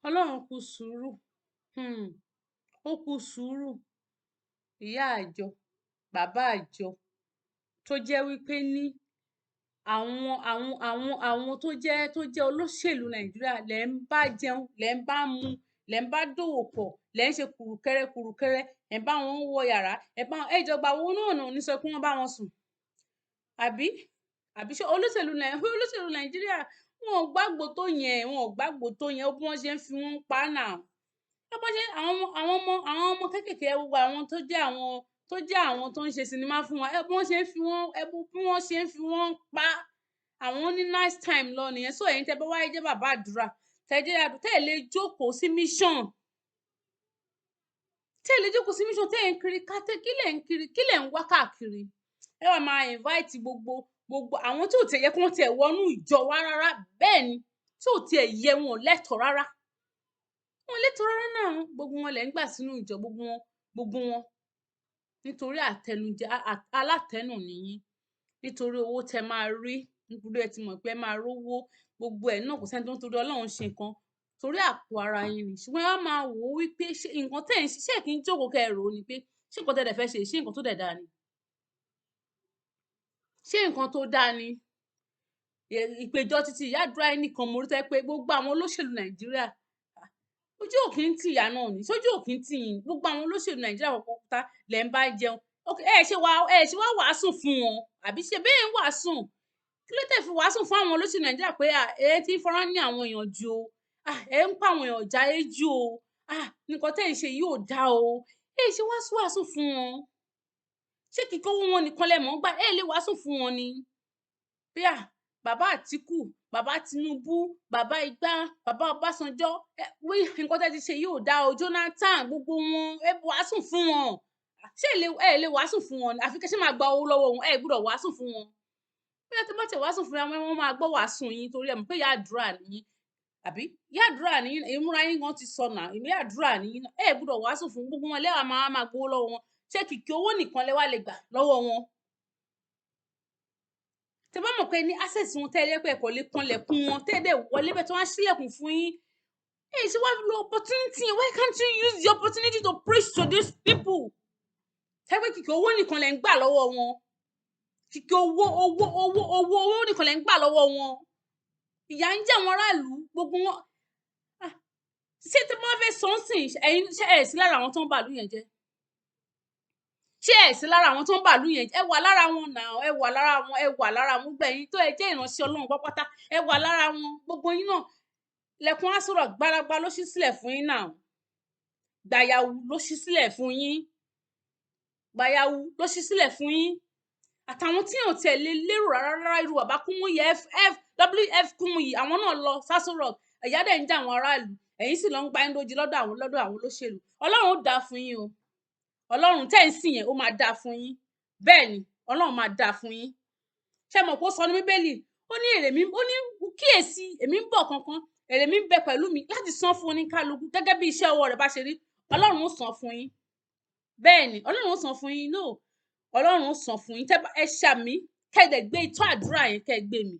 Ọlọ́run kú sùúrù, ó kú sùúrù. Ìyá àjọ, bàbá àjọ, tó jẹ́ wípé ní àwọn tó jẹ́ olóṣèlú Nàìjíríà lẹ̀ ń bá jẹun, lẹ̀ ń bá mu, lẹ̀ ń bá dòwò pọ̀, lẹ̀ ń ṣe kùrùkẹrẹ kùrùkẹrẹ, ẹ̀ ń bá wọn wọ yàrá, ẹ̀ bá ẹ jọgbà wo náà náà ní sọ pé wọ́n bá wọn sùn. Àbí ṣé olóṣèlú Nàìjíríà, wọn ò gbàgbọ́ tó yẹn, wọn ò gbàgbọ́ tó yẹn bí wọ́n ṣe ń fi wọ́n pa náà. Ẹ bọ́ ṣe àwọn ọmọ kéékèèké, gbogbo àwọn tó jẹ́ àwọn tó ń ṣe sinimá fún wa, ẹ bí wọ́n ṣe ń fi wọ́n, ẹ bí wọ́n ṣe ń fi wọ́n pa àwọn ní nice time lọ nìyẹn. So ẹ̀yin tẹ́ bá wáyé jẹ́ bàbá àdúrà, tẹ́ jẹ́ àdúrà, tẹ́ ẹ lè jókòó sí mission, tẹ́ ẹ lè jókòó sí mission, tẹ́ ẹ ń kiri ká, tẹ́ kí lẹ̀ ń kiri, kí lẹ̀ ń wá káàkiri? Ẹ wá máa invite gbogbo àwọn tí ò tiẹ̀ yẹ kí wọ́n tiẹ̀ wọnú ìjọ wa rárá. Bẹ́ẹ̀ ni, tí ò tiẹ̀ yẹ, wọn ò lẹ́tọ̀ọ́ rárá, wọn lẹ́tọ̀ọ́ rárá náà. Gbogbo wọn lẹ̀ ń gbà sínú ìjọ, gbogbo wọn, gbogbo wọn, nítorí àtẹnujẹ alátẹnù nìyí, nítorí owó tẹ máa rí, nítorí ẹ ti mọ̀ pé ẹ máa rówó. Gbogbo ẹ̀ náà, kò sẹ́ni tó ń torí Ọlọ́run ṣe nǹkan, torí àpò ara yín ni. Ṣùgbọ́n ẹ wá máa wò ó wípé ṣé nǹkan tẹ̀ ń ṣe, ṣé kí n jókòó kẹ́ ẹ rò ó ni pé ṣé nǹkan tẹ́ ẹ fẹ́ ṣe, ṣé nǹkan tó dẹ̀ dáa ni? Ṣé nǹkan tó dáa ni? Ìpèjọ títí ìyá àdúrà yìí nìkan mo rí tẹ́ pé gbogbo àwọn olóṣèlú Nàìjíríà, ojú ò kí ń tì ìyá náà ní sójú ò kí ń tì yín. Gbogbo àwọn olóṣèlú Nàìjíríà pátá lẹ̀ ń bá jẹun. Ẹ ṣe wá wàásù fún wọn, àbí ṣe bẹ́ẹ̀ ń wàásù? Kí ló tẹ̀ fi wàásù fún àwọn olóṣèlú Nàìjíríà pé ẹ ti ń fọ́nrán ní àwọn èèyàn jù o, ẹ ń pa àwọn èèyàn jáyé jù o, nǹkan tẹ́ ń ṣe yìí ò dáa o? Ẹ ṣe wá wàásù fún wọn? Ṣé kíkọ́ owó wọn nìkan lẹ mọ̀ ń gbà? Ẹ lè wàásù fún wọn ni bí à bàbá Àtíkù, bàbá Tinubu, bàbá igbá, bàbá Ọbásanjọ́, wí nǹkan tẹ́ ti ṣe yìí ò dáa o. Jonathan, gbogbo wọn, ẹ wàásù fún wọn. Ṣé ẹ lè wàásù fún wọn? Àfi kẹ́ ṣe máa gba owó lọ́wọ́ wọn. Ẹ gbọ́dọ̀ wàásù fún wọn. Bí ẹ ti bá tẹ wàásù fún wọn, wọ́n máa gbọ́ wàásù yín, torí ẹ mọ̀ pé ìyá àdúrà nìyí, àbí ìyá àdúrà nìyí? Ìmúra yín gan ti sọnà, ìyá àdúrà nìyí. Ẹ gbọ́dọ̀ wàásù fún gbogbo wọn lẹ́wàá máa gbowó lọ́wọ́ wọn. Ṣé kìkì owó nìkan lẹ wá lè gbà lọ́wọ́ wọn? Tẹ bá mọ̀ pé ní access wọn tẹ́lẹ̀ pé ẹ̀kọ́ lè kanlẹ̀kùn wọn tẹ́lẹ̀ wọlé bẹ́ẹ̀ tí wọ́n á ṣílẹ̀kùn fún yín, ẹ ṣe wá lo opportunity? Why can't you use the opportunity to preach to these people? Tẹ́gbẹ́ kìkì owó nìkan lẹ ń gbà lọ́wọ́ wọn, kìkì owó, owó, owó, owó, owó nìkan lẹ ń gbà lọ́wọ́ wọn. Ìyà ń jẹ àwọn aráàlú, gbogbo wọn. Ṣé tí wọ́n fẹ́ sọ ń sìn ẹ̀yin, ṣé ẹ̀ sí lára àwọn tó ń bàlú yẹn jẹ́? Ṣé ẹ̀ sí lára àwọn tó ń bàlú yẹn jẹ́? Ẹ wà lára wọn náà, ẹ wà lára wọn, ẹ wà lára wọn. Gbogbo ẹ̀yin tó ẹ jẹ́ ìránṣẹ́ Ọlọ́run pápátá, ẹ wà lára wọn. Gbogbo yín náà, lẹ̀kùn àsọ̀rọ̀ gbaragba ló ṣí sílẹ̀ fún yín náà, gbàyàwó ló ṣí sílẹ̀ fún yín, gbàyàwó ló ṣí sílẹ̀ fún yín, àtàwọn tí ò tiẹ̀ lè lérò rárá rárá, irú bàbá Kúmúyì, F F W F Kúmúyì, àwọn náà lọ s'Aso Rock. Ẹ̀yà dẹ̀ ń jà àwọn aráàlú, ẹ̀yin sì lọ ń gba ẹ̀ńdójì lọ́dọ̀ àwọn olóṣèlú. Ọlọ́run ó dáa fún yín o. Ọlọ́run tẹ́ ń sìn yẹn, ó máa dáa fún yín. Bẹ́ẹ̀ ni, Ọlọ́run máa dáa fún yín. Ṣé mọ̀ kó sọ ní Bíbélì, ó ní èrè mi, ó ní, "Kíyèsí, èmi ń bọ̀ kankan, èrè mi ń bẹ pẹ̀lú mi láti san fún oníkálukú gẹ́gẹ́ bí iṣẹ́ ọwọ́ rẹ̀ bá ṣe rí." Ọlọ́run ó san fún yín. Bẹ́ẹ̀ ni, Ọlọ́run ó san fún yín. No, Ọlọ́run ó san fún yín. Tẹ́ ẹ ṣàmì, kẹ́ ẹ dẹ̀ gbé itọ́ àdúrà yẹn, kẹ́ ẹ gbé mi.